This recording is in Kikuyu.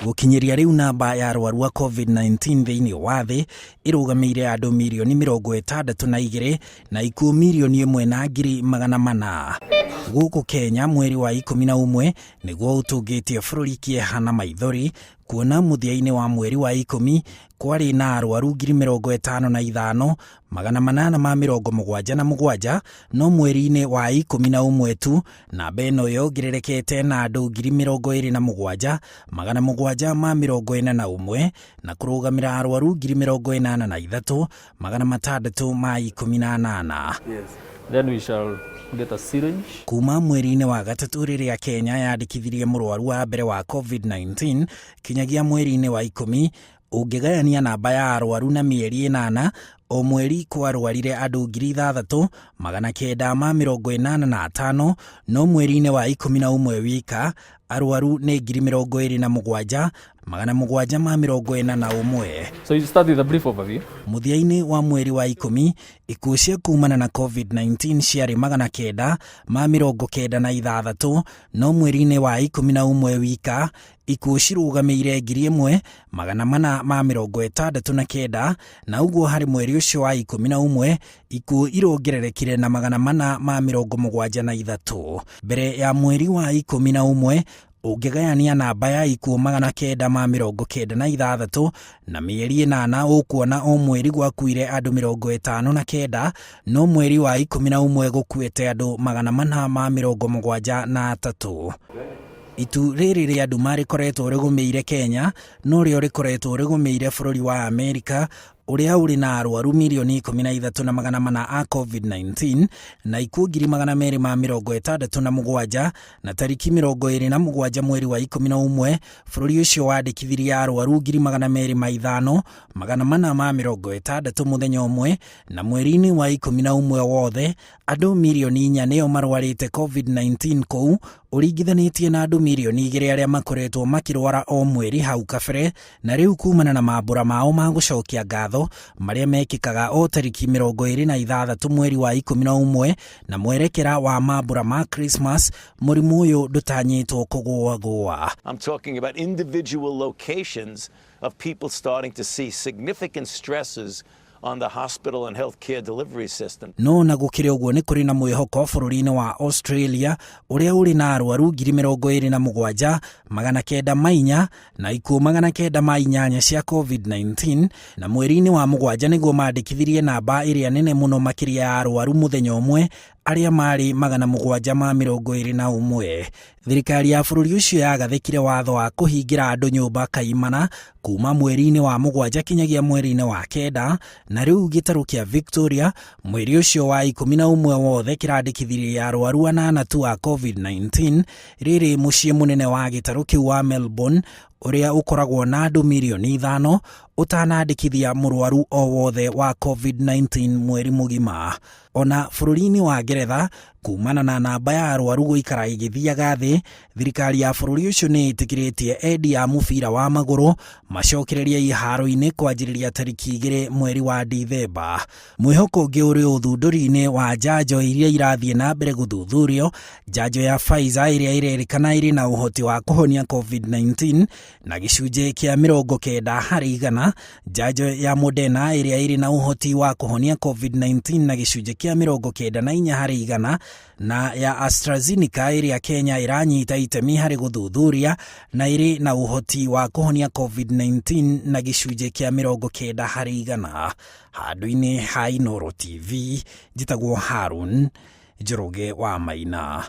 Gũkinyĩria rĩu namba ya arwaru a COVID-19 thĩinĩ wa thĩ ĩrũgamĩire andũ mirioni 62 na ikuũ 1,400,000. Gũkũ Kenya, mweri wa 11 nĩguo ũtũngĩtie bũrũri kĩeha na maithori, kuona mũthia-inĩ wa mweri wa 10 kwarĩ na arwaru 55,877, no mweri-inĩ wa 11 tu namba ĩno yongererekete na andũ 27,741 na kũrũgamĩra arwaru 83,618. Then we shall get a syringe. Kuma mweri-inĩ wa gatatũ rĩrĩa Kenya yandĩkithirie mũrwaru wa mbere wa COVID-19 kinyagia mweri-inĩ wa 10, ũngĩgayania namba ya arwaru na mĩeri 8, o mweri kwarwarire andũ 6,985, no mweri-inĩ wa 11 wika arwaru nĩ 27,741. So you start with a brief overview. Mũthia-inĩ wa mweri wa 10, ikuũ cia kumana na COVID-19 ciarĩ 996, no mweri-inĩ wa 11 wika ikuũ cirũgamĩire 1,469, na ũguo harĩ mweri ũcio wa 11 ikuũ irongererekire na 473. Mbere ya mweri wa 11, ũngĩgayania namba ya ikuũ 996 na mĩeri 8, ũkuona o mweri gwakuire andũ 59, no mweri wa 11 gũkuĩte andũ 473. Itu rĩrĩ rĩa nduma rĩkoretwo rĩgũmĩire Kenya no rĩo rĩkoretwo rĩgũmĩire bũrũri wa Amerika, ũrĩa ũrĩ na arwaru 13,400,000 a COVID-19 na ikuũ 267,000, na tariki 27 mweri wa 11 bũrũri ũcio wandĩkithirie arwaru 205,460 mũthenya ũmwe, na mweri-inĩ wa 11 wothe andũ 4 mirioni nĩo marwarĩte COVID-19 kũu, ũringithanĩtie na andũ 2 mirioni arĩa makoretwo makĩrwara o mweri hau kabere. Na rĩu kumana na mambũra mao ma gũcokia ngatho marĩa mekĩkaga o tariki 26 mweri wa 11 na mwerekera wa mambũra ma Christmas, mũrimũ ũyũ ndũtanyĩtwo kũgũagũa. I'm talking about individual locations of people starting to see significant stresses on the hospital and healthcare delivery system. No na gũkĩrĩ ũguo, nĩ kũrĩ na mwĩhoko bũrũri-inĩ wa Australia, ũrĩa ũrĩ na arwaru 27,904 na ikuũ 908 cia COVID-19, na mweri-inĩ wa mũgwanja nĩguo mandĩkithirie namba ĩrĩa nene mũno makĩria ya arwaru mũthenya ũmwe, arĩa marĩ 721. Thirikari ya bũrũri ũcio yagathĩkire watho wa kũhingĩra andũ nyũmba kaimana kuma mweri-inĩ wa mũgwanja kinyagia mweri-inĩ wa kenda, na rĩu gĩtarũ kĩa Victoria mweri ũcio wa 11 wothe kĩrandĩkithirie arwaru anana tu a COVID-19, rĩrĩ mũciĩ mũnene wa gĩtarũ kĩu wa Melbourne, ũrĩa ũkoragwo na andũ 5 mirioni, ũtanandĩkithia mũrwaru o wothe wa COVID-19 mweri mũgima. Ona bũrũri-inĩ wa Ngeretha, kumana na namba ya arwaru gũikara ĩgĩthiaga thĩ, thirikari ya bũrũri ũcio nĩ ĩtĩkĩrĩtie endi a mũbira wa magũrũ macokererie iharo-inĩ kwanjĩrĩria tariki 2 mweri wa Dithemba. Mwĩhoko ũngĩ ũrĩ ũthundũri-inĩ wa njanjo iria irathiĩ na mbere gũthuthurio, njanjo ya Pfizer ĩrĩa ĩrerĩkana ĩrĩ na ũhoti wa kũhonia COVID-19 na gĩcunjĩ kĩa 90%, njanjo ya Moderna ĩrĩa ĩrĩ na ũhoti wa kũhonia COVID-19 na gĩcunjĩ kĩa 94%, na ya AstraZeneca ĩrĩa Kenya ĩranyita itemi harĩ gũthuthuria na ĩrĩ na ũhoti wa kũhonia COVID-19 na gĩcunjĩ kĩa 90%. Handũ-inĩ ha Inooro TV, njĩtagwo Harun Njoroge wa Maina.